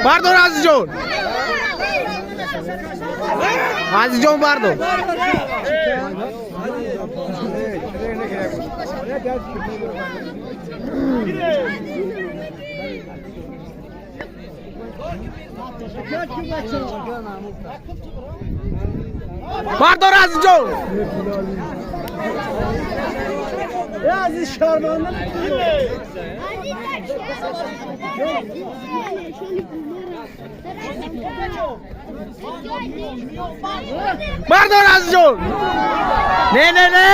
Бардор, Азизҷон, Азизҷон, бардор. Бардор, Азизҷон. Aziz şarmanlı. Бардор, Азизҷон. Не, не, не.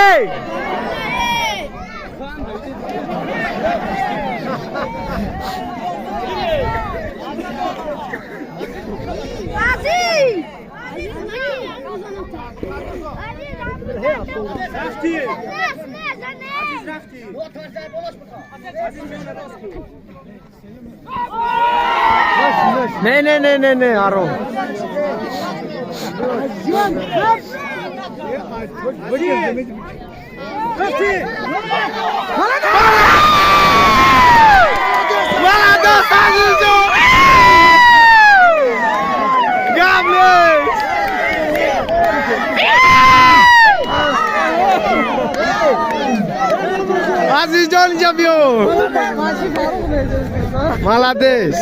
Не, не, не, не, не, аро. Молодец, Азизҷон! Гап нест! Азизҷон, инҷа биё. Молодец.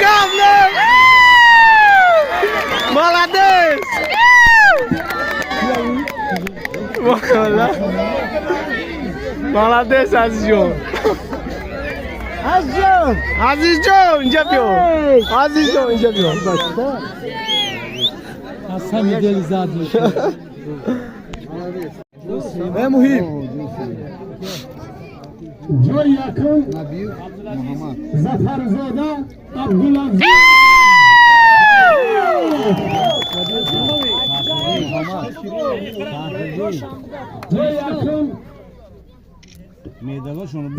Гап нест! Молодец! Молодец, Азизҷон. Азизҷон. Азизҷон, инҷа биё. Азизҷон, инҷа биё. Аз ҳами дели зад мешавад. Муҳим. Ҷои якум Зафарзода Абдулазиз. Ҷои якум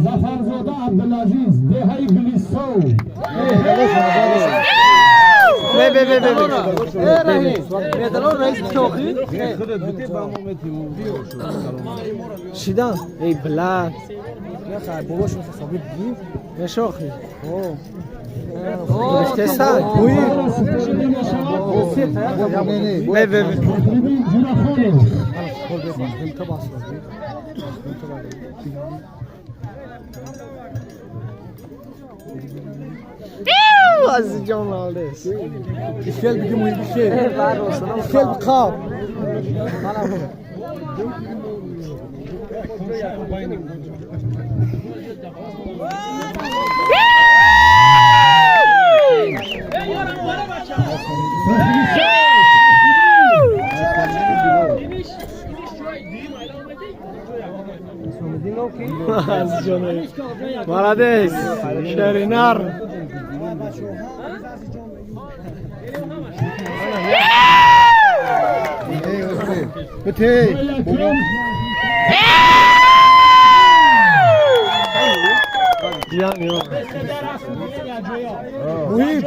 Зафарзода Абдулазиз, деҳаи Гулистон. Бе, бе, бе, бе, бе. Шидан. Эй, бла. Мешохи. Гирифтеса? Бе, бе, бе. Фахриддин Ҷурахонов. Азизҷон, молодец. Ишел бигӣ, муҳим ишел. Ишел қаб. Азизҷон, молодец. Шеринар. Ҷои якум Ҷиян, ё. Муҳим.